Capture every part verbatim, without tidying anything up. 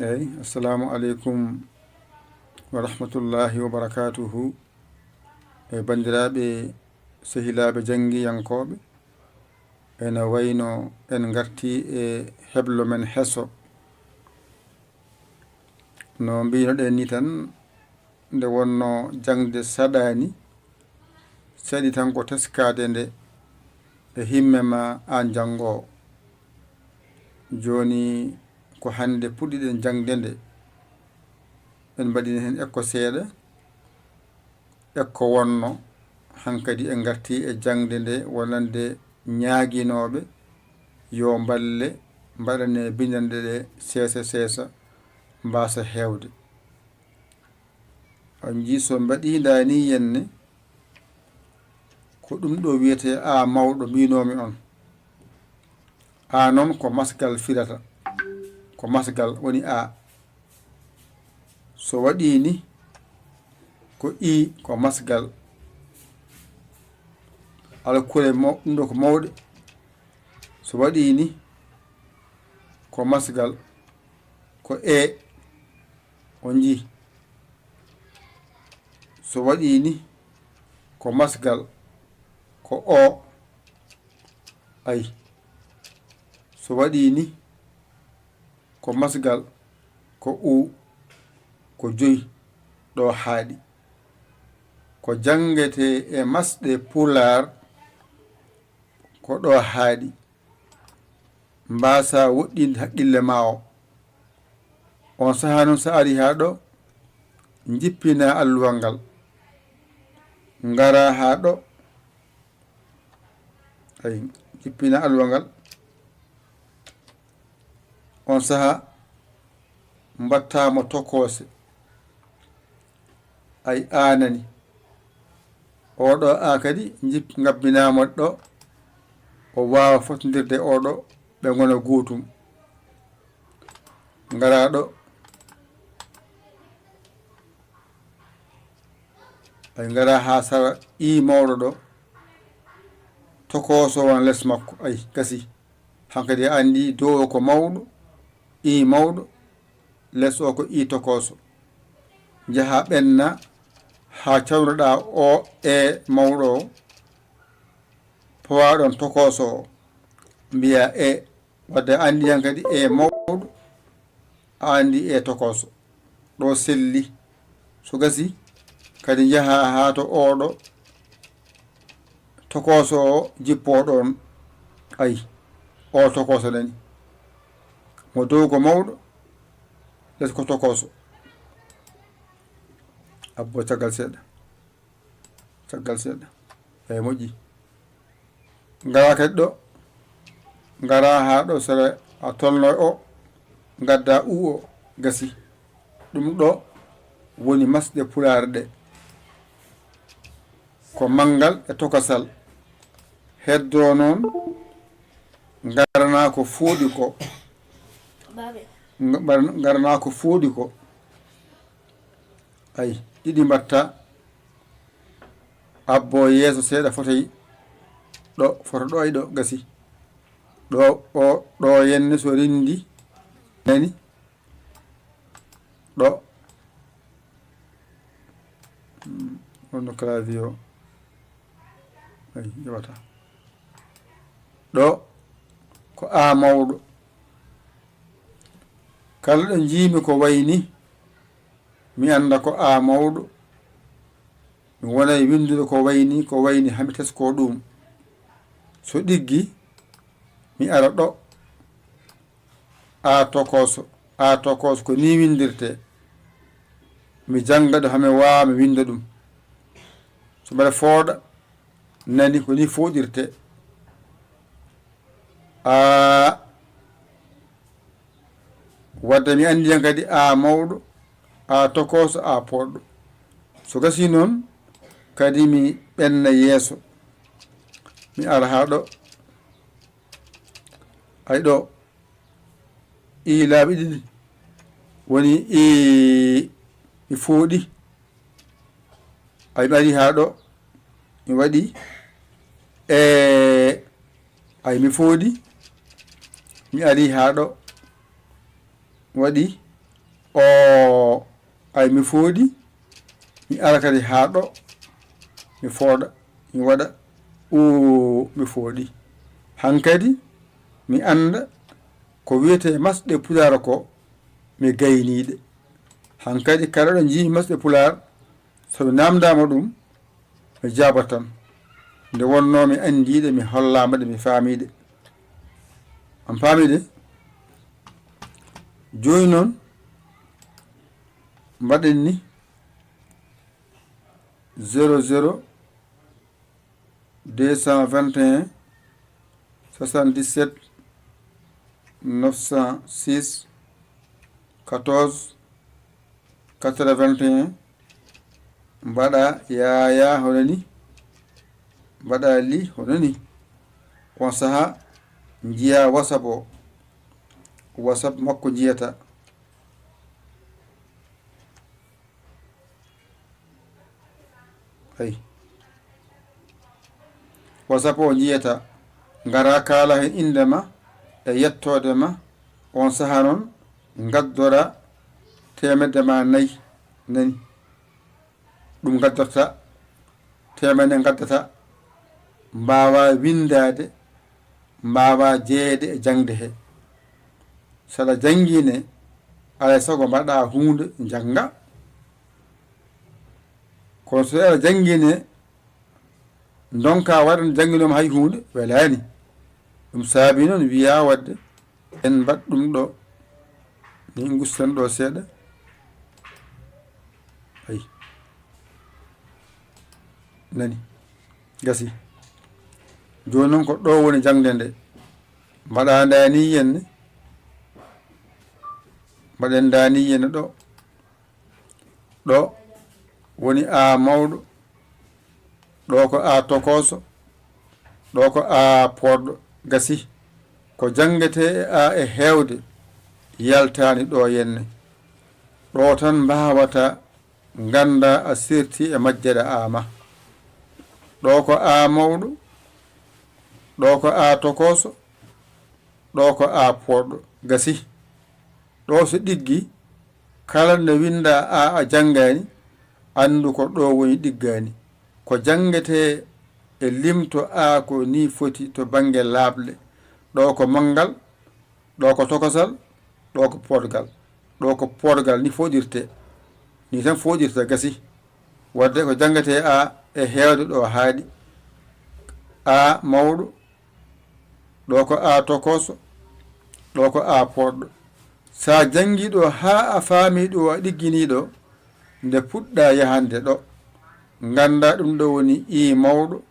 Eyi, assalamu aleykum wa rahmatullahi wa barakatuhu. E banndiraaɓe, sehilaaɓe janngiyankooɓe, ene wayno en ngartii e heblo men heso. No mbiynoɗen ni tan, nde wonno jaŋde saɗaani, saɗi tan ko teskaade nde e himme ma aan janngoowo. Jooni ko hannde puɗɗiɗen jaŋde nde. En mbaɗini heen ekko seeɗa, ekko wonno, hankadi en ngartii e jaŋde nde wonande ñaaginooɓe yo mballe mbaɗane binndanɗe ɗe seesa seesa mbaasa heewde. On njii so mbaɗii ndaa ni yenne, ko ɗum ɗo wiyetee A mawɗo mbinoomi on. A noon ko masgal firata, ko masgal woni A. So waɗii ni, ko I ko masgal. Alkule maw-, ɗum ɗo ko mawɗe. So waɗii ni, ko masgal, ko E. On njii. So waɗii ni, ko masgal, ko O. Ay. So waɗii ni, ko masgal, ko U, ko joyi, ɗo haaɗi. Ko janngetee e masɗe Pulaar, ko ɗo haaɗi. Mbaasa woɗɗinde haqqille ma o. On sahaa noon, so ari haa ɗo, njippina alluwal ngal. Ngara haa ɗo. Ay, njippina alluwal ngal. On sahaa, mbatta mo tokoose. Ay, A nani. Oɗo A kadi, njip-, ngabbinaa mo ɗo. O waawa fotondirde oɗo, ɓe ngona gootum. Ngara ɗo. Ay, ngara haa sara I mawɗo ɗo. Tokooso won les makko. Ay, gasi. Hankadi a anndi dow o ko mawɗo, I mawɗo, les o ko I tokooso. Njaha ɓenna haa cawnoɗaa o E mawɗo o, powaa ɗon tokooso o, mbiyaa E, wadde a anndi hankadi E mawɗo, a anndi E tokooso. Ɗo selli. So gasi, kadi njaha haa to oɗo tokooso o jippoo ɗoon. Ay, o tokooso nani. Mo dow ko mawɗo, les ko tokooso. Abbo caggal seeɗa. Caggal seeɗa. Eyi, moƴƴi. Ngara kadi ɗo. Ngara haa ɗo sere a tolno o. Ngadda U o. Gasi. Ɗum ɗo woni masɗe Pulaar ɗe. Ko manngal e tokosal. Heddo noon ngarana ko fooɗi ko. Baabe. Ngar-, ngarana ko fooɗi ko. Ay, ɗiɗi mbatta. Abbo yeeso seeɗa fotay ɗo, foto ɗo, ay ɗo, gasi. Ɗo, o, ɗo yenne so rindi, nani? Ɗo. Hmm, on no clavier o. Ay, yoɓata. Ɗo, ko A mawɗo. Kala ɗo njiimi ko wayni, mi annda ko A mawɗo. Mi wonay winndude ko wayni, ko wayni, hami tesko ɗum. So ɗiggi, mi ara ɗo. A tokooso, A tokooso, ko ni winndirtee. Mi jannga ɗo, hami waawa, mi winnda ɗum. So mbeɗa fooɗa, nani, ko ni fooɗirtee. A, wadde mi anndi han kadi A mawɗo, A tokooso, A poɗɗo. So gasi noon, kadi mi ɓenna yeeso. Mi ara haa ɗo. Ay ɗo, I laabi ɗiɗi. Woni I, mi fooɗi. Ay, mi ari haa ɗo. Mi waɗi. E, ay, mi fooɗi. Mi ari haa ɗo. Mi waɗi. Oo, ay mi fooɗi, mi ara kadi haa ɗo, mi fooɗa, mi waɗa, oo, mi fooɗi. Hankadi, mi annda ko wiyetee masɗe Pulaar ko, mi gayniiɗe. Hankadi, kala ɗo njii masɗe Pulaar, so mi naamndaama ɗum, mi jaabat tan. Nde wonnoo mi anndiiɗe, mi hollaama ɗe, mi faamiiɗe. On paamiiɗe? Jooni noon, mbaɗen ni, zéro zéro, deux cent vingt et un, soixante-dix-sept, neuf cent six, quatorze, quatre-vingt-un, mbaɗa yaayaa hono ni, mbaɗa li hono ni. On sahaa njiyaa WhatsApp o, WhatsApp makko njiyata. Ay. WhatsApp o njiyata, ngara kaala heen innde ma e yettoode ma, on sahaa noon ngaddora teemedde ma nayi, nani? Ɗum ngaddorta, teemedde ngaddata, mbaawa winndaade, mbaawa jeyeede e jaŋde he. So aɗa janngine, alaa e sago mbaɗa huunde, njannga. Kono so aɗa janngine, ndonka waɗa no jannginooma hay huunde, welaani. Ɗum saabi noon wiyaa waɗde, en mbaɗ ɗum ɗo, ni ngusten ɗo seeɗa. Ay. Nani? Gasi. Jooni noon ko ɗo woni jaŋde nde. Mbaɗa ndaa ni yenne. Mbaɗen ndaa ni yenne ɗo. Ɗo woni A mawɗo. Ɗo ko A tokooso. Ɗo ko A pooɗɗo. Gasi. Ko janngetee e A e heewde yaltaani ɗo yenne. Ɗo tan mbaawata ngannda a serti e majjere A ma. Ɗo ko A mawɗo, ɗo ko A tokooso, ɗo ko A pooɗɗo. Gasi. Ɗo so ɗiggi, kala nde winnda A a janngaani, anndu ko ɗo woni ɗiggaani. Ko janngetee e limto A ko ni foti to bannge laaɓle. Ɗo ko manngal, ɗo ko tokosal, ɗo ko pooɗgal. Ɗo ko pooɗgal, ni fooɗirtee. Ni tan fooɗirta, gasi. Waɗde ko janngetee A e heewde ɗo haaɗi. A mawɗo, ɗo ko A tokooso, ɗo ko A pooɗɗo. So a janngii ɗo haa a faamii ɗo a ɗigginii ɗo, nde puɗɗa yahande ɗo, ngannda ɗum ɗo woni I mawɗo,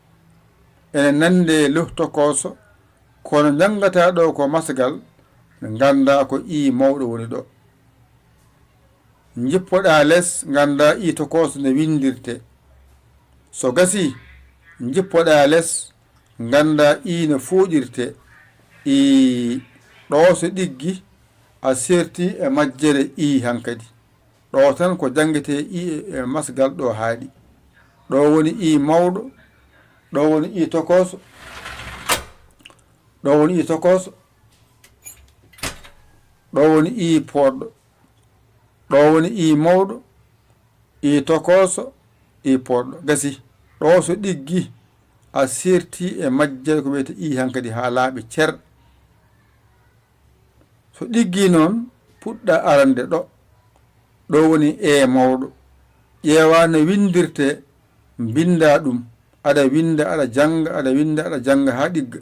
ene nande lo tokooso, kono njanngataa ɗo ko masgal, ngannda ko I mawɗo woni ɗo. Njippoɗaa les, ngannda I tokooso no winndirtee. So gasii, njippoɗaa les, ngannda I no fooɗirtee. I ɗo so ɗiggi, a serti e majjere I hankadi. Ɗo tan ko janngetee I e masgal ɗo haaɗi. Ɗo woni I mawɗo, ɗo woni I tokooso, ɗo woni I tokooso, ɗo woni I pooɗɗo, ɗo woni I mawɗo, I tokooso, I pooɗɗo. Gasi. Ɗo so ɗiggi, a serti e majjere ko wiyetee I hankadi haa laaɓi cer. So ɗiggi noon, puɗɗa arande ɗo. Ɗo woni E mawɗo. Ƴeewa no winndirtee, mbinnda ɗum. Aɗa winnda, aɗa jannga, aɗa winnda, aɗa jannga haa ɗigga.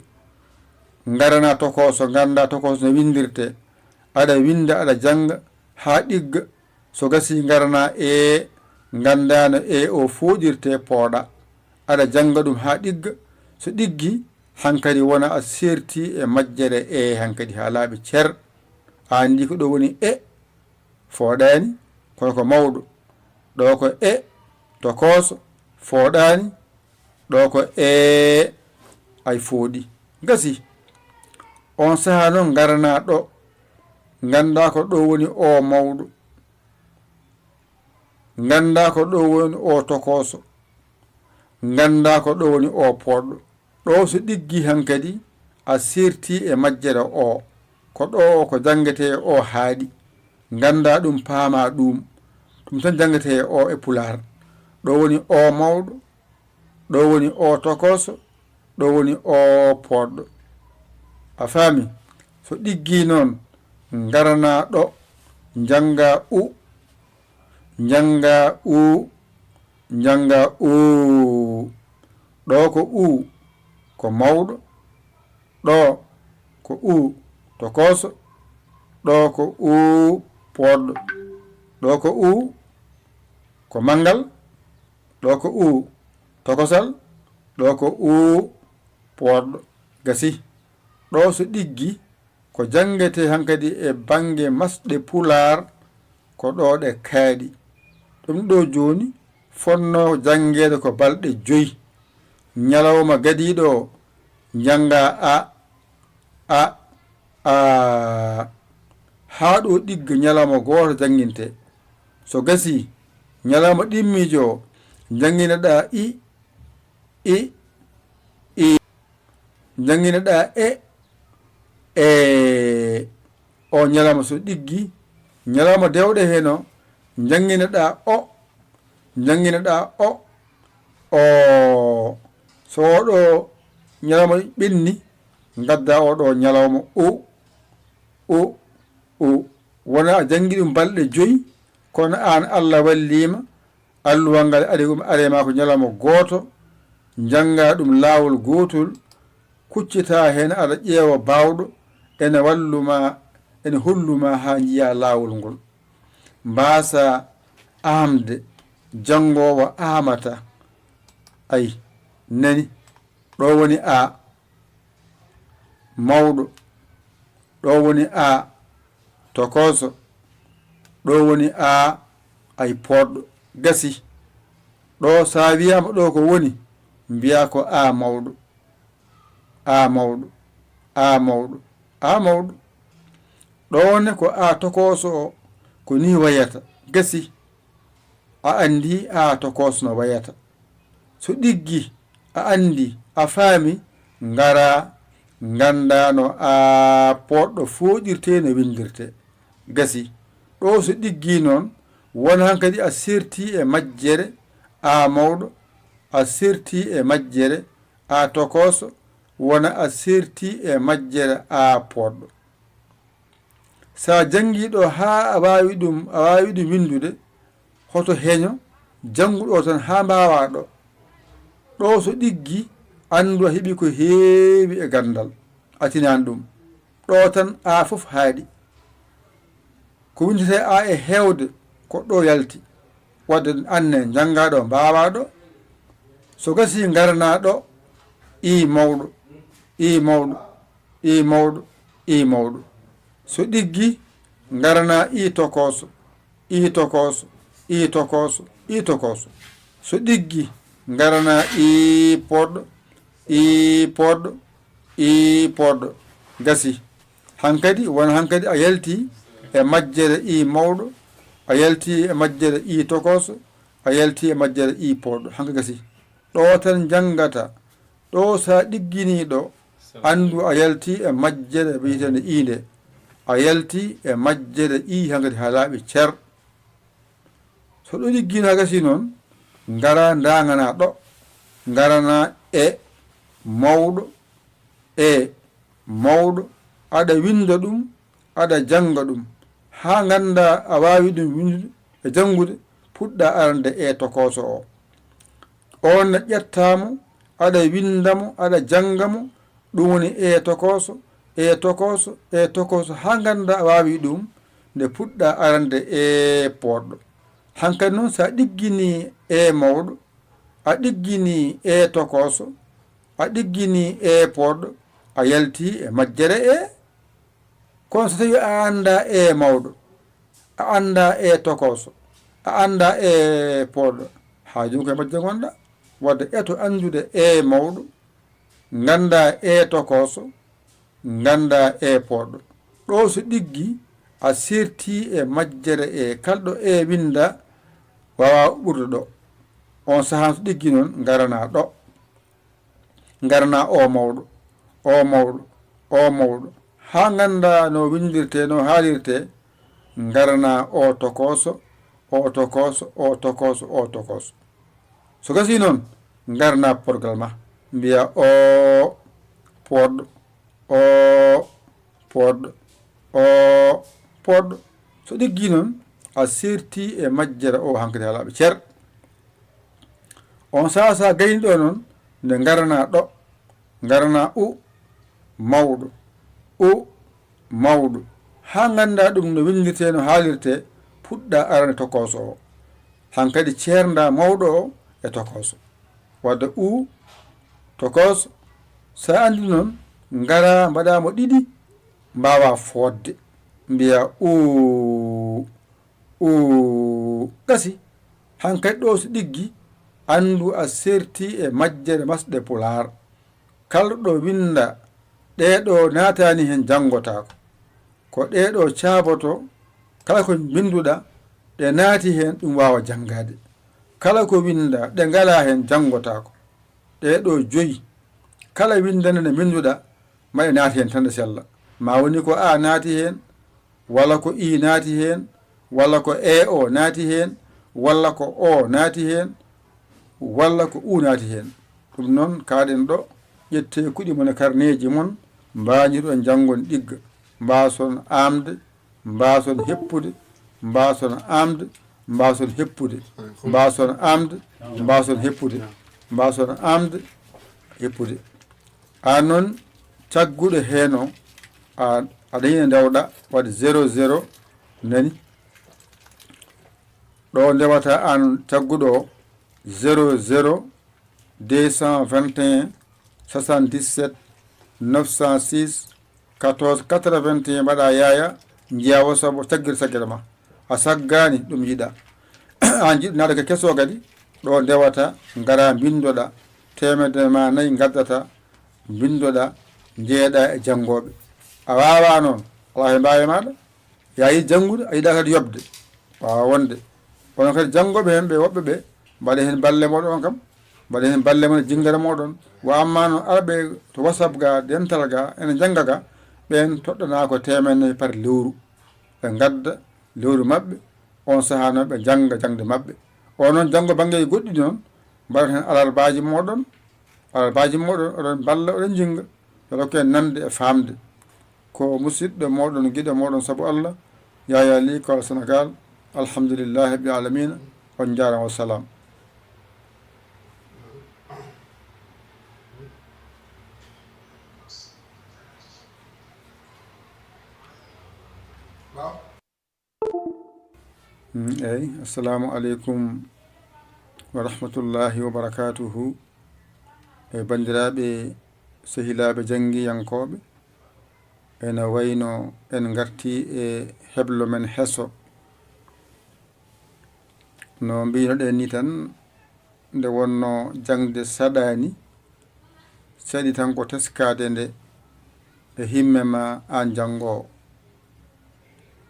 Ngarana tokooso, ngannda tokooso no winndirtee. Aɗa winnda, aɗa jannga haa ɗigga. So gasii, ngarana E, ngannda no E o fooɗirtee, pooɗa. Aɗa jannga ɗum haa ɗigga. So ɗiggi, hankadi wona a serti e majjere E hankadi haa laaɓi cer. A anndi ko ɗo woni E, fooɗaani, kono ko mawɗo. Ɗo ko E, tokooso, fooɗaani, ɗo ko E, ay fooɗi. Gasi. On sahaa noon ngarana ɗo, ngannda ko ɗo woni O mawɗo. Ngannda ko ɗo woni O tokooso. Ngannda ko ɗo woni O pooɗɗo. Ɗo so ɗiggi hankadi, a serti e majjere O. Ko ɗo o ko janngetee O haaɗi. nganndaa ɗum, paamaa ɗuum. Ɗum tan janngetee e o e Pulaar. Ɗo woni o mawɗo, ɗo woni o tokooso, ɗo woni o poodɗo. A faami? So ɗiggii noon, ngaranaa ɗo, njanngaa u, njanngaa u, njanngaa u. Ɗo ko u, ko mawɗo. Ɗo ko u, tokooso. Ɗo ko u, poodɗo. Ɗo ko u, ko manngal. Ɗo ko u, tokosal. Ɗo ko u, poodɗo. Gasi. Ɗo so ɗiggi, ko janngetee hankadi e bannge masɗe Pulaar, ko ɗo ɗe kaaɗi. Ɗum ɗo jooni fotnoo janngeede ko balɗe joyi. Ñalawma gadiiɗo o, njanngaa a, a, a. Haa ɗo ɗigga, ñalawma gooto janngintee. So gasii, ñalawma ɗimmiijo o, njanngineɗaa i, i, i. Njanngineɗaa e, e. O ñalawma so ɗiggi, ñalawma dewɗe heen o, njanngineɗaa o, njanngineɗaa o, o. So oɗo ñalawma ɓenni, ngaddaa oɗo ñalawma o, o, o. Wona a janngi ɗum balɗe joyi, kono aan Allah wallii ma, alluwal ngal ari, um, ari ma ko ñalawma gooto, njanngaa ɗum laawol gootol, kuccitaa heen, aɗa ƴeewa baawɗo, ene wallu ma, ene hollu ma haa njiyaa laawol ngol. Mbaasaa aamde, janngoowo aamata. Ay, nani, ɗo woni a, mawɗo. Ɗo woni a, tokooso. Ɗo woni a, ay poodɗo. Gasi. Ɗo so a wiyaama ɗo ko woni, mbiyaa ko a mawɗo. A mawɗo. A mawɗo. A mawɗo. Ɗo ne ko a tokooso o, ko ni wayata. Gasi. A anndi a tokooso no wayata. So ɗiggi, a anndi, a faami, ngaraa, nganndaa no a poodɗo fooɗirtee, no winndirtee. Gasi. Ɗo so ɗiggii noon, won hankadi a sertii e majjere, a mawɗo, a sertii e majjere, a tokooso, wona a sertii e majjere, a poodɗo. So a janngii ɗo haa a waawi ɗum, a waawi ɗum winndude, hoto heño, janngu ɗo tan haa mbaawaa ɗo. Ɗo so ɗiggi, anndu a heɓii ko heewi e ganndal, a tinaani ɗum. Ɗo tan a fof haaɗi. Ko winndetee a e heewde, ko ɗo yalti. Waɗde anne, njanngaa ɗo, mbaawaa ɗo. So gasii, ngaranaa ɗo, ii mawɗo, ii mawɗo, ii mawɗo, ii mawɗo. So ɗiggi, ngaranaa ii tokooso, ii tokooso, ii tokooso, ii tokooso. So ɗiggi, ngaranaa ii poodɗo, ii poodɗo, ii poodɗo. Gasi. Hankadi, won hankadi a yaltii e majjere ii mawɗo, a yaltii e majjere ii tokooso, a yaltii e majjere ii poodɗo. Hanka gasi. Ɗo tan njanngata. Ɗo so a ɗigginii ɗo, anndu a yaltii e majjere wiyeteende ii nde. A yaltii e majjere ii hankadi haa laaɓi cer. So ɗo ɗigginaa gasi noon, ngaraa ndaanganaa ɗo, ngaranaa e mawɗo, e mawɗo, aɗa winnda ɗum, aɗa jannga ɗum, haa nganndaa a waawi ɗum winndude e janngude, puɗɗaa arande e tokooso o. Oon ne ƴettaa mo, aɗa winnda mo, aɗa jannga mo, ɗum woni e tokooso, e tokooso, e tokooso, haa nganndaa a waawi ɗum, nde puɗɗaa arande e poodɗo. Hankadi noon, so a ɗigginii e mawɗo, a ɗigginii e tokooso, a ɗigginii e poodɗo, a yaltii e majjere e. Kono so tawii a anndaa e mawɗo, a anndaa e tokooso, a anndaa e poodɗo, haaju ko e majje ngonɗaa. Wadde eto anndude e mawɗo, nganndaa e tokooso, nganndaa e poodɗo. Ɗo so ɗiggi, a sertii e majjere e, kala ɗo e winndaa, waawaa ɓurde ɗo. Oon sahaa so ɗiggi noon, ngaranaa ɗo. Ngaranaa o mawɗo, o mawɗo, o mawɗo, haa nganndaa no winndirtee, no haalirtee, Ngarana o tokooso, o tokooso, o tokooso, o tokooso. So gasii noon, ngarana porgal ma, mbiya o poɗɗo, o poɗɗo, o poɗɗo. So ɗiggii noon, a seertii e majjere o hankadi haa laaɓi cer. On sahaa so a gaynii ɗo noon, nde ngarana ɗo, ngarana u mawɗo, u mawɗo. Haa nganndaa ɗum no winndirtee, no haalirtee, puɗɗa arande tokooso o. Hankadi ceernda mawɗo o e tokooso. Wadda u tokooso. So a anndii noon, ngara mbaɗa mo ɗiɗi, mbaawa fooɗde. Mbiya u, u, gasi. Hankadi ɗo so ɗiggi, anndu a seertii e majjere masɗe Pulaar. Kala ɗo winnda, ɗee ɗo naataani heen janngotaako. Ko ɗee ɗo caaboto, kala ko mbinnduɗa, ɗe naati heen, ɗum waawa janngaade. Kala ko winnda, ɗe ngalaa heen, janngotaako. Ɗee ɗo joyi, kala winndannde nde mbinnduɗa, ma ɗe naati heen tan, ɗe sella. Ma woni ko a naati heen, walla ko i naati heen, walla ko e o naati heen, walla ko o naati heen, walla ko u naati heen. Ɗum noon, kaaɗen ɗo, ƴettee kuɗi mon e karneeji mon, mbañiron janngon ɗigga, mbaason aamde, mbaason heppude, mbaason aamde, mbaason heppude, mbaason aamde, mbaason heppude, mbaason aamde, heppude. Aan noon, cagguɗo heen o, a, a dañii ndewɗa, waɗi zéro zéro, nani? Ɗo ndewata aan cagguɗo o, zéro zéro, deux cent vingt et un, soixante-dix-sept, neuf cent six, quatorze, quatre-vingt et un, mbaɗa yaaya, njiyaa wo sabu caggir caggere ma. A saggaani, ɗum yiɗa. Aan jiɗɗo naatde ko keso kadi, ɗo ndewata, ngara mbinndoɗa, teemedere ma nayi ngaddata, mbinndoɗa, njeeɗa e janngooɓe. A waawaa noon, alaa he mbaawe maaɗa. Yaa yiɗi janngude, a yiɗaa kadi yoɓde. Waawa wonde. Kono kadi janngooɓe heen ɓe woɓɓe ɓe, mbaɗa heen balle mooɗon kam, mbaɗa heen balle mon e jinngere mooɗon. Wa amma noon arɓe to WhatsApp ga, dental ga, ene njannga ga, ɓeen toɗɗanaa ko teemedde nayi par lewru. Ɓe ngadda lewru maɓɓe, oon sahaa noon ɓe njannga jaŋde maɓɓe. O noon janngo banngeeji goɗɗi noon, mbaɗa heen alarbaaji mooɗon, alarbaaji mooɗon, oɗon mballa, oɗon njinnga. Yo Allah hokku en nande e faamde. Ko musiɗɗo mooɗon, giɗo mooɗon sabu Allah, Yaya Ly, Kawal Senegal. Alhamdulillahi rabbil alamina. On njaaraama, wa salaam. Mm, eey, assalamu aleykum wa rahmatullahi wa barakatuhu. E banndiraaɓe, sehilaaɓe, janngiyankooɓe, ene wayno en ngartii e heblo men heso. No mbiynoɗen ni tan, nde wonnoo jaŋde saɗaani, saɗi tan ko teskaade nde e himme ma aan janngoowo.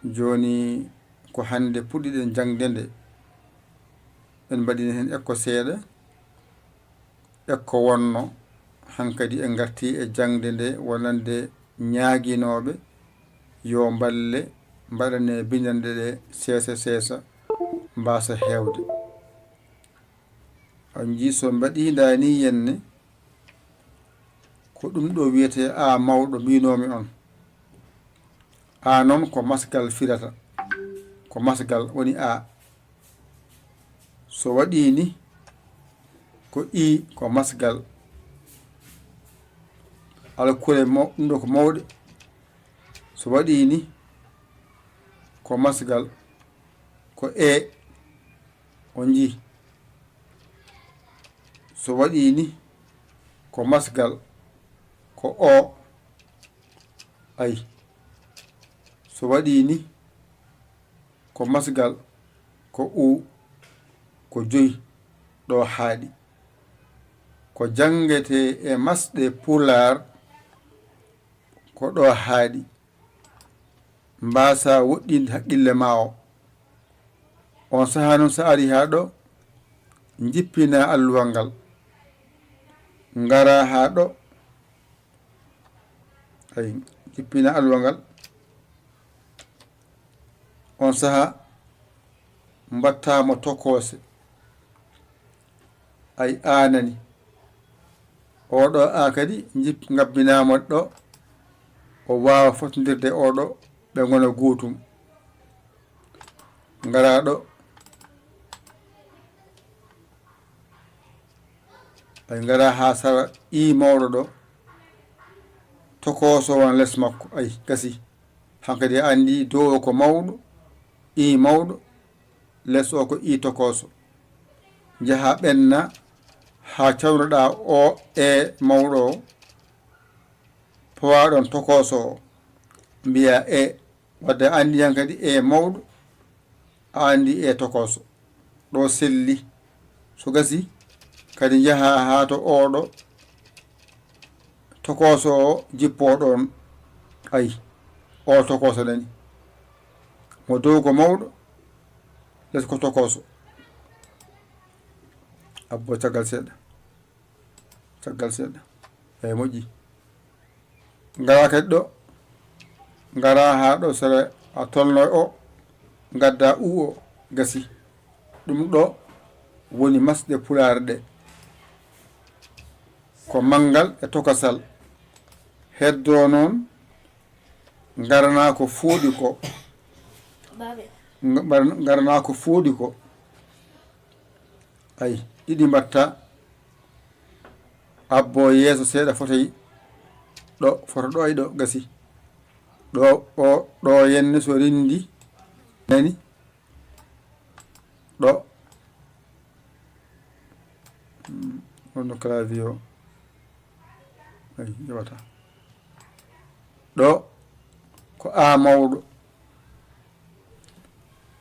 Jooni ko hannde puɗɗiɗen jaŋde nde. En mbaɗiino heen ekko seeɗa, ekko wonnoo. Hankadi en ngartii e jaŋde nde wonande ñaaginooɓe yo mballe, mbaɗanee binndanɗe ɗe seesa seesa, mbaasa heewde. On njii so mbaɗii ndaa nii yenne, ko ɗum ɗo wiyetee a mawɗo mbinoomi on. A noon ko masgal firata. Ko masgal woni a. So waɗii ni, ko i ko masgal. Alkule maw-, ɗum ɗo ko mawɗe. So waɗii ni, ko masgal. Ko e. On njii? So waɗii ni, ko masgal, ko o. Ay. So waɗii ni, ko masgal, ko u, ko joyi, ɗo haaɗi. Ko janngetee e masɗe Pulaar, ko ɗo haaɗi. Mbaasa woɗɗinde haqqille ma o. On sahaa noon, so ari haa ɗo, njippina alluwal ngal. Ngara haa ɗo. Ay, njippina alluwal ngal. On saha mbattaamo tokoose. Ay, aanani. Oɗo a kadi jip-, ngabbinaama ɗo, o waawa fotondirde oɗo, ɓe ngona gootum. Ngara ɗo. Ay, ngara haa sara i mawɗo ɗo. Tokooso won les makko. Ay, gasi. Hankadi a anndi dow o ko mawɗo, i mawɗo, les o ko i tokooso. Njaha ɓenna haa cawnoɗaa o e mawɗo o, powaɗon tokooso o, mbiya e, wadde a anndi hankadi e mawɗo, a anndi e tokooso. Ɗo selli. So gasi, kadi njaha haa to oɗo tokooso o jippoo ɗoon. Ay, o tokooso nani. Mo dow ko mawɗo, les ko tokooso. Abbo caggal seeɗa. Caggal seeɗa. Eey, moƴƴi. Ngara kadi ɗo. Ngara haa ɗo sere a tolno o. Ngadda u o. Gasi. Ɗum ɗo woni masɗe pulaar ɗe. Ko manngal e tokosal. Heddo noon ngarana ko fooɗi ko. Ngar-, ngarana ko fooɗi ko. Ay, ɗiɗi mbatta. Abbo yeeso seeɗa fotay ɗo, foto ɗo e ɗo gasi. Ɗo, o, ɗo yenne so rindi. Nani? Ɗo. Hmm, wonno clavier o. Ay, yoɓata. Ɗo ko a mawɗo.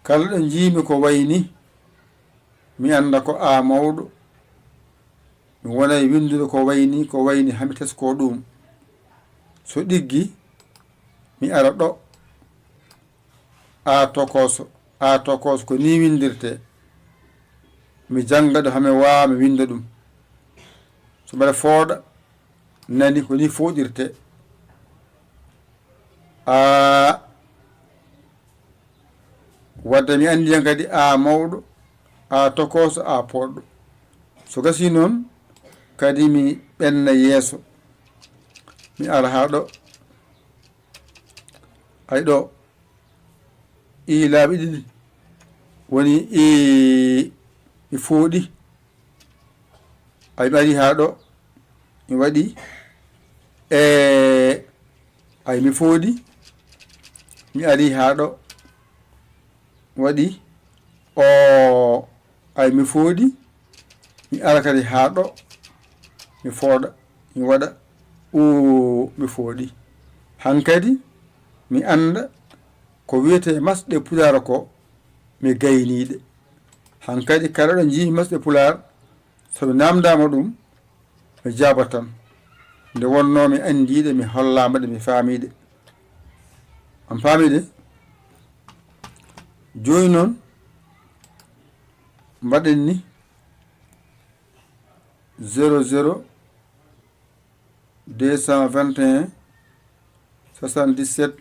Kala ɗo njiimi ko wayni, mi annda ko a mawɗo. Mi wonay winndude ko wayni, ko wayni haa mi tesko ɗum. So ɗiggi, mi ara ɗo. A tokooso, a tokooso, ko ni winndirtee. Mi jannga ɗo haa mi waawa, mi winnda ɗum. So mbaɗa fooɗa, nani ko ni fooɗirtee. A wadde mi anndi han kadi a mawɗo, a tokooso, a poɗɗo. So gasi noon, kadi mi ɓenna yeeso. Mi ara haa ɗo. Ay ɗo, i laabi ɗiɗi. Woni i, mi fooɗi. Ay, mi ari haa ɗo. Mi waɗi. E, ay, mi fooɗi. Mi ari haa ɗo. Mi waɗi. O, ay, mi fooɗi. Mi ara kadi haa ɗo. Mi fooɗa. Mi waɗa. O, mi fooɗi. Hankadi, mi annda ko wiyetee masɗe pulaar ko, mi gayniiɗe. Hankadi, kala ɗo njiimi masɗe pulaar, so mi naamndaama ɗum, mi jaabat tan. Nde wonnoo mi anndiiɗe, mi hollaama ɗe, mi faamiiɗe. On faamiiɗe? Jooni noon, mbaɗen ni zéro zéro deux cent vingt et un soixante-dix-sept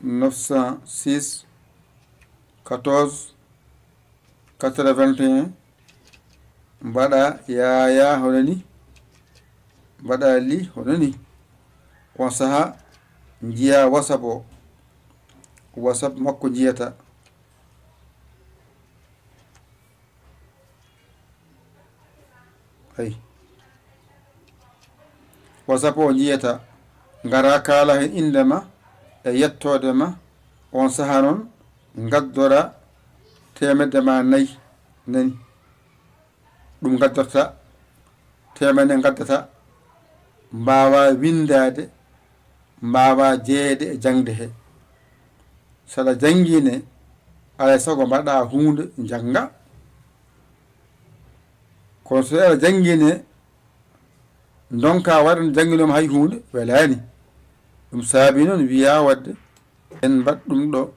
neuf cent six quatorze quatre-vingt-un. Mbaɗa yaya hono ni, mbaɗa li hono ni. On saha njiya WhatsApp o, WhatsApp makko njiyata. Ay. WhatsApp o njiyata, ngara kaala heen innde ma e yettoode ma, on saha noon ngaddora teemedde ma nayi, nani? Ɗum ngaddorta, teemedde ngaddata, mbaawa winndaade, mbaawa jeyeede e jaŋde he. So aɗa janngine, alaa e sago mbaɗa huunde njannga. Kono so aɗa janngine, ndonka waɗa no jannginooma hay huunde, welaani. Ɗum saabi noon wiyaa waɗde en mbaɗ ɗum ɗo,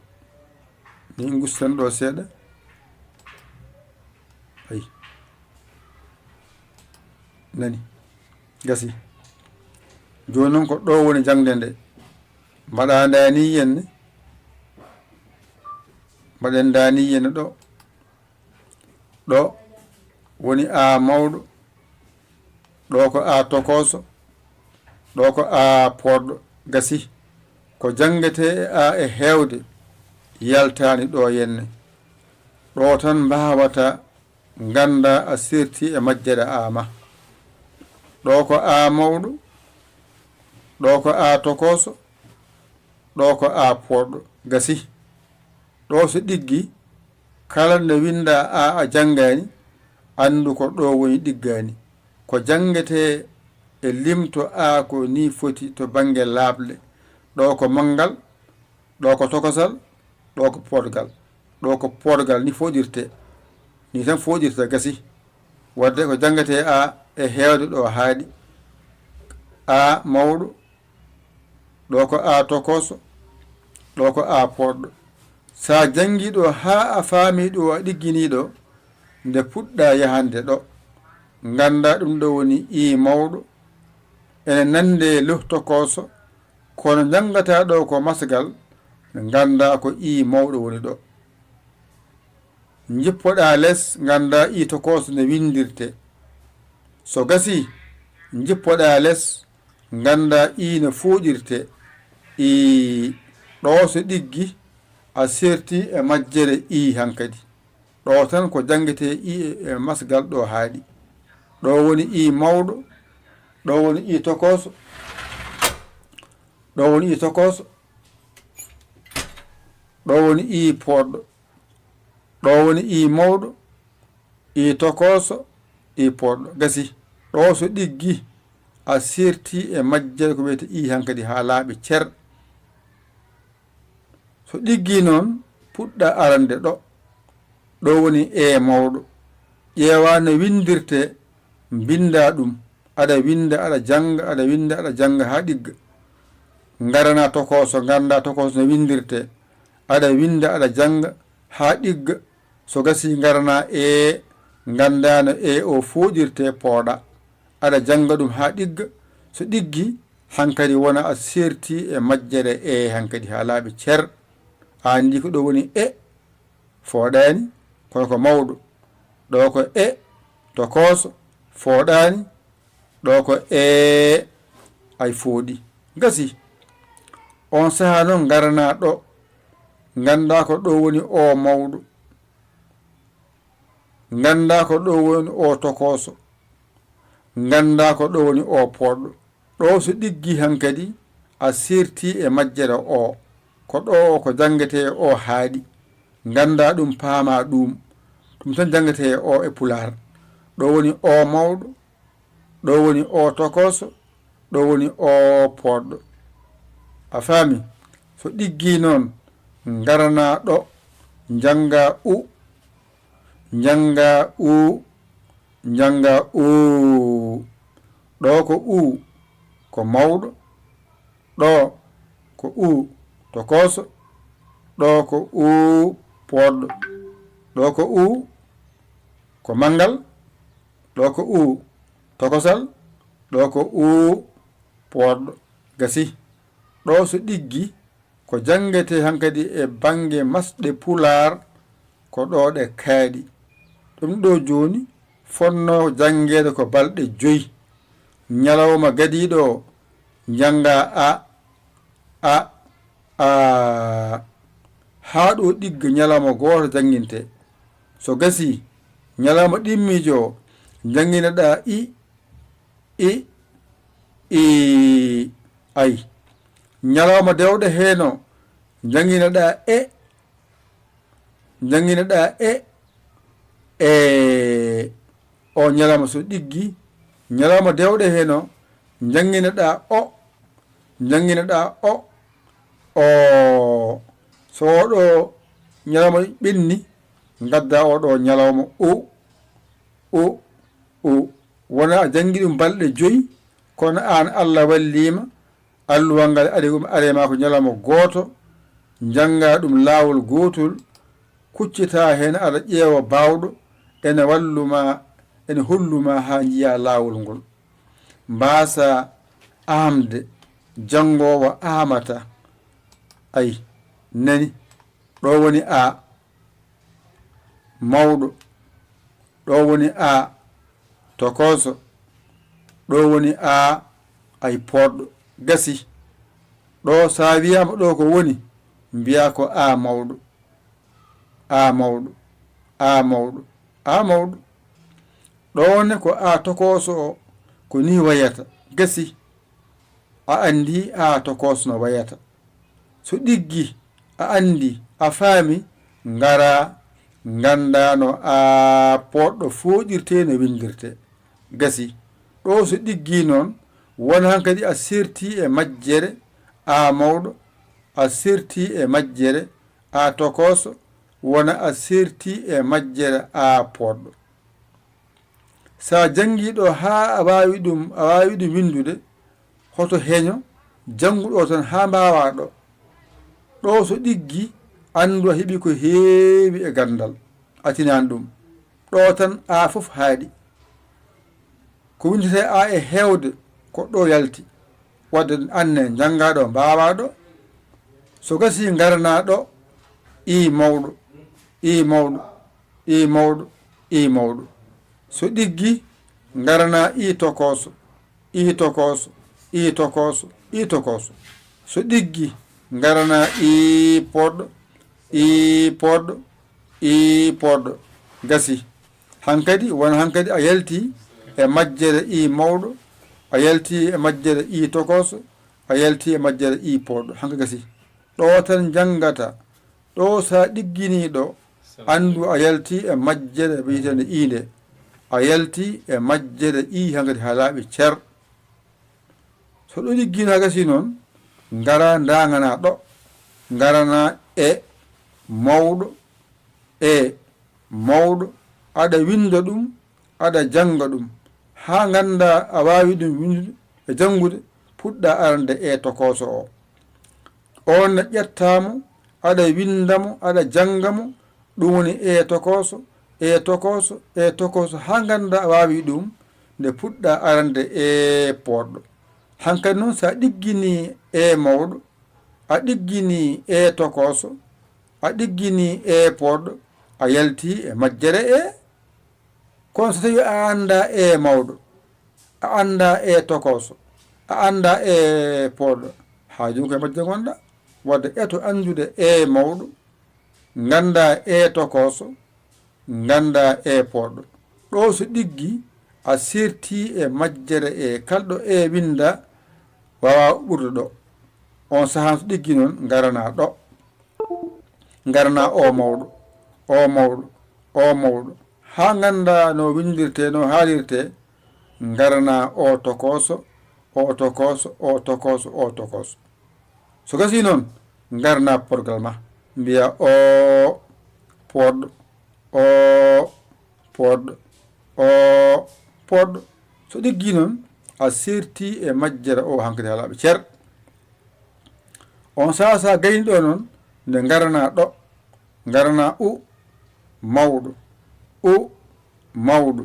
ni ngusten ɗo seeɗa. Ay. Nani? Gasi. Jooni noon ko ɗo woni jaŋde nde. Mbaɗa ndaa ni yenne. Mbaɗen daaniye no ɗo. Ɗo woni A mawɗo. Ɗo ko A tokooso. Ɗo ko A pooɗɗo. Gasi. Ko janngetee e A e heewde yaltaani ɗo yenne. Ɗo tan mbaawata ngannda a serti e majjere A ma. Ɗo ko A mawɗo. Ɗo ko A tokooso. Ɗo ko A pooɗɗo. Gasi. Ɗo so ɗiggi, kala nde winnda A a janngaani, anndu ko ɗo woni ɗiggaani. Ko janngetee e limto A ko ni foti to bannge laaɓle. Ɗo ko manngal, ɗo ko tokosal, ɗo ko pooɗgal. Ɗo ko pooɗgal ni fooɗirtee. Ni tan fooɗirta gasi. Wadde ko janngetee A e heewde ɗo haaɗi. A mawɗo, ɗo ko A tokooso, ɗo ko A pooɗɗo. So a janngii ɗo haa a faamii ɗo a ɗigginii ɗo, nde puɗɗa yahande ɗo, ngannda ɗum ɗo woni I mawɗo, ene nande lo tokooso, kono njanngataa ɗo ko masgal, ngannda ko I mawɗo woni ɗo. Njippoɗaa les, ngannda I tokooso no winndirtee. So gasii, njippoɗaa les, ngannda I no fooɗirtee. I ɗo so ɗiggi, a serti e majjere I hankadi. Ɗo tan ko janngetee I e, e masgal ɗo haaɗi. Ɗo woni I mawɗo, ɗo woni I tokooso, ɗo woni I tokooso, ɗo woni I pooɗɗo, ɗo woni I mawɗo, I tokooso, I pooɗɗo. Gasi. Ɗo so ɗiggi, a serti e majjere ko wiyetee I hankadi haa laaɓi cer. So ɗiggi noon, puɗɗa arande ɗo. Ɗo woni E mawɗo. Ƴeewa no winndirtee, mbinnda ɗum. Aɗa winnda, aɗa jannga, aɗa winnda, aɗa jannga haa ɗigga. Ngaranaa tokooso, ngannda tokooso no winndirtee. Aɗa winnda, aɗa jannga haa ɗigga. So gasii ngaranaa E, ngannda no E o fooɗirtee pooɗa. Aɗa jannga ɗum haa ɗigga. So ɗiggi, hankadi wona a serti e majjere E hankadi haa laaɓi cer. A anndi ko ɗo woni E, fooɗaani, kono ko mawɗo. Ɗo ko E, tokooso, fooɗaani, ɗo ko E, ay fooɗi. Gasi. On sahaa noon ngaranaa ɗo, ngannda ko ɗo woni O mawɗo. Ngannda ko ɗo woni O tokooso. Ngannda ko ɗo woni O pooɗɗo. Ɗo so ɗiggi hankadi, a serti e majjere O. Ko ɗo ko janngetee O haaɗi. Ngannda ɗum, paama ɗum. Ɗum tan janngetee O e Pulaar. Ɗo woni O mawɗo, ɗo woni O tokooso, ɗo woni O pooɗɗo. A faami? So ɗiggi noon, ngaranaa ɗo, njannga U, njannga U, njannga U. Ɗo ko U, ko mawɗo. Ɗo ko U, tokooso. Ɗo ko U, pooɗɗo. Ɗo ko U, ko manngal. Ɗo ko U, tokosal. Ɗo ko U, pooɗɗo. Gasi. Ɗo so ɗiggi, ko janngetee hankadi e bannge masɗe Pulaar, ko ɗo ɗe kaaɗi. Ɗum ɗo jooni fotnoo janngeede ko balɗe joy. Ñalawma gadiiɗo o, njannga A, A, A. Haa ɗo ɗigga ñalawma gooto janngintee. So gasii, ñalawma ɗimmiijo o, njanngineɗaa I, I, I, ay. Ñalawma dewɗe heen o, njanngineɗaa E, njanngineɗaa E, E. O ñalawma so ɗiggi, ñalawma dewɗe heen o, njanngineɗaa O, njanngineɗaa O, O. So o ɗo ñalawma ɓenni, ngadda o ɗo ñalawma U, U, U. Wona a janngi ɗum balɗe joy, kono aan Allah walliima, alluwal ngal ari, um, ari ma ko ñalawma gooto, njannga ɗum laawol gootol, kuccitaa heen aɗa ƴeewa baawɗo, ene wallu ma, ene hollu ma haa njiya laawol ngol. Mbaasa aamde, janngoowo aamata. Ay, nani, ɗo woni A. mawɗo. Ɗo woni A, tokooso. Ɗo woni A, ay pooɗɗo. Gasi. Ɗo so a wiyaama ɗo ko woni, mbiyaa ko A mawɗo. A mawɗo. A mawɗo. A mawɗo. Ɗo ne ko A tokooso o, ko ni wayata. Gasi. A anndi A tokooso no wayata. So ɗiggi, a anndi, a faami, ngara, ngannda no A pooɗɗo fooɗirtee, no winndirtee. Gasi. Ɗo so ɗiggi noon, won hankadi a serti e majjere A mawɗo, a serti e majjere A tokooso, wona a serti e majjere A pooɗɗo. So a janngii ɗo haa a waawi ɗum, a waawi ɗum winndude, hoto heño, janngu ɗo tan haa mbaawaa ɗo. Ɗo so ɗiggi, anndu a heɓi ko heewi e ganndal, a tinaani ɗum. Ɗo tan A fof haaɗi. Ko winndetee A e heewde, ko ɗo yalti. Waɗde anne, njanngaa ɗo, mbaawaa ɗo. So gasii, ngaranaa ɗo, I mawɗo, I mawɗo, I mawɗo, I mawɗo. So ɗiggi, ngaranaa I tokooso, I tokooso, I tokooso, I tokooso. So ɗiggi, ngaranaa I pooɗɗo, I pooɗɗo, I pooɗɗo. Gasi. Hankadi, won hankadi a yalti e majjere I mawɗo, a yalti e majjere I tokooso, a yalti e majjere I pooɗɗo. Hanka gasi. Ɗo tan njanngata. Ɗo so a ɗigginii ɗo, anndu a yalti e majjere wiyeteende I nde. A yalti e majjere I hankadi haa laaɓi cer. So ɗo ɗiggiino haa gasi noon, ngara ndaanganaa ɗo. Ngaranaa E mawɗo, E mawɗo, aɗa winnda ɗum, aɗa jannga ɗum, haa nganndaa a waawi ɗum winndude e janngude, puɗɗa arande E tokooso o. Oon ne ƴettaa mo, aɗa winnda mo, aɗa jannga mo, ɗum woni E tokooso, E tokooso, E tokooso, haa nganndaa a waawi ɗum, nde puɗɗa arande E pooɗɗo. Hankadi noon, so a ɗigginii E mawɗo, a ɗigginii E tokooso, a ɗigginii E pooɗɗo, a yaltii e majjere E. Kono so tawii a anndaa E mawɗo, a anndaa E tokooso, a anndaa E pooɗɗo, haaju ko e majjere ngonɗaa. Waɗde eto anndude E mawɗo, nganndaa E tokooso, nganndaa E pooɗɗo. Ɗo so ɗiggi, a sertii e majjere E, kala ɗo E winndaa, waawaa ɓurde ɗo. Oon sahaa so ɗiggi noon, ngaranaa ɗo. Ngaranaa O mawɗo, O mawɗo, O mawɗo. Haa nganndaa no winndirtee, no haalirtee, ngaranaa O tokooso, O tokooso, O tokooso, O tokooso. So gasii noon, ngaranaa porgal ma, mbiyaa O pooɗɗo, O pooɗɗo, O pooɗɗo. So ɗiggi noon, a sertii e majjere O hankadi haa laaɓi cer. Oon sahaa so a gaynii ɗo noon, nde ngaranaa ɗo, ngaranaa U mawɗo, U mawɗo.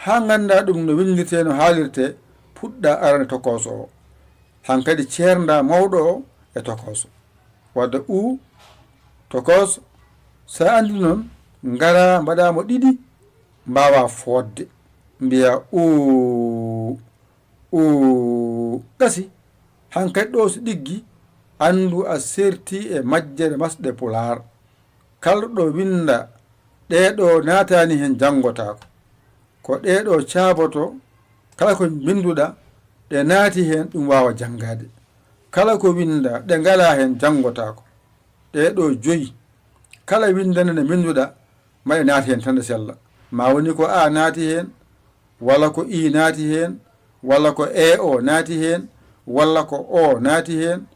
Haa nganndaa ɗum no winndirtee, no haalirtee, puɗɗa arande tokooso o. Hankadi ceerndaa mawɗo o e tokooso. Waɗde U tokooso, so a anndi noon, ngaraa mbaɗaa mo ɗiɗi, mbaawaa fooɗde. Mbiyaa U, U, gasi. Hankadi ɗo so ɗiggi, anndu a sertii e majjere masɗe Pulaar. Kala ɗo winndaa, ɗee ɗo naataani heen janngotaako. Ko ɗee ɗo caabotoo, kala ko mbinnduɗaa, ɗe naati heen, ɗum waawa janngaade. Kala ko winndaa, ɗe ngalaa heen janngotaako. Ɗee ɗo joyi, kala winndannde nde mbinnduɗaa, ma ɗe naati heen tan, ɗe sella. Ma woni ko A naati heen, walla ko I naati heen, walla ko E O naati heen, walla ko O naati heen,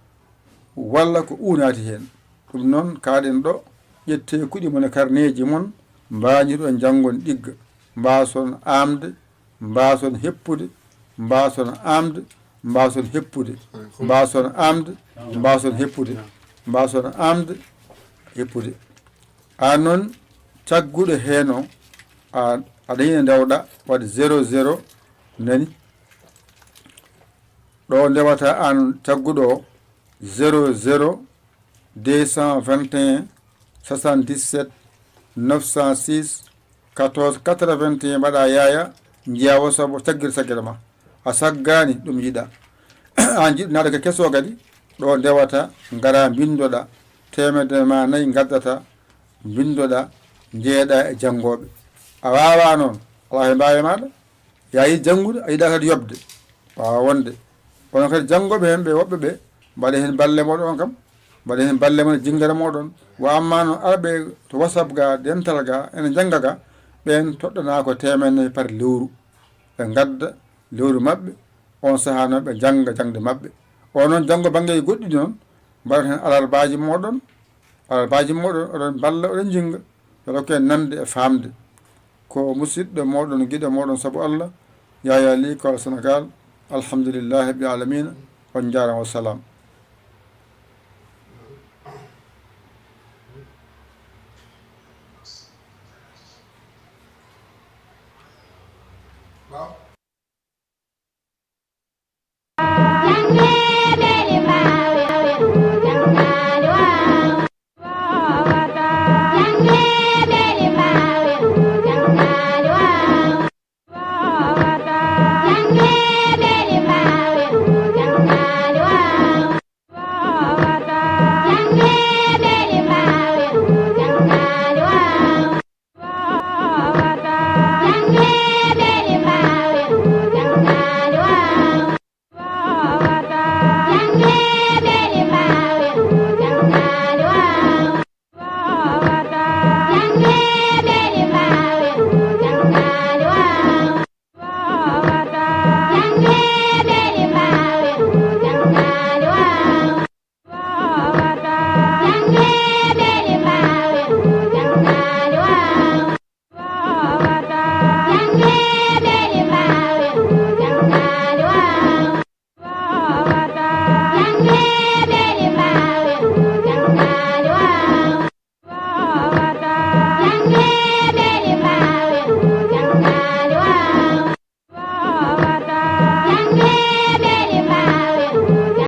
walla ko U naati heen. Ɗum noon, kaaɗen ɗo, ƴettee kuɗi mon e karneeji mon, mbañiron janngon ɗigga, mbaason aamde, mbaason heppude, mbaason aamde, mbaason heppude, mbaason aamde, mbaason heppude, mbaason aamde, heppude. Aan noon, cagguɗo heen o, a, aɗa yiya ndewɗa, waɗi zéro zéro, nani? Ɗo ndewata aan cagguɗo o, zéro zéro, deux cent vingt et un, soixante-dix-sept, neuf cent six, quatorze quatre-vingt-un, mbaɗa Yaya, njiya won sabu taggir saggere ma. A saggaani ɗum yiɗa. Aan jiɗɗo naata ka keso kadi, ɗo ndewata, ngara mbinndoɗa, teemedde ma nayi ngaddata, mbinndoɗa, njeeɗa e janngooɓe. A waawaa noon, alaa he mbaawe maaɗa. Yaa yiɗi janngude, a yiɗaa kadi yoɓde. Waawa wonde. Kono kadi janngooɓe heen ɓe woɓɓe ɓe, mbaɗe heen balle mooɗon on kam. Mbaɗe heen balle mon e jinngere mooɗon. Wa amma noon arɓe to WhatsApp ga, dental ga, ene njannga ga, ɓeen toɗɗanaa ko teemedde nayi par lewru. Ɓe ngadda lewru maɓɓe, on sahaa noon ɓe njannga jaŋde maɓɓe. O noon janngo banngeeji goɗɗi noon, mbaɗa heen alarbaaji mooɗon, alarbaaji mooɗon, oɗon mballa, oɗon njinnga. Yo Allah ko en nande e faamde. Ko musiɗɗo mooɗon, giɗo mooɗon sabu Allah, Yaya Ly, Kowal Senegaal. Alhamdulillahi rabbil aalamiina. On njaaraama, wa salaam.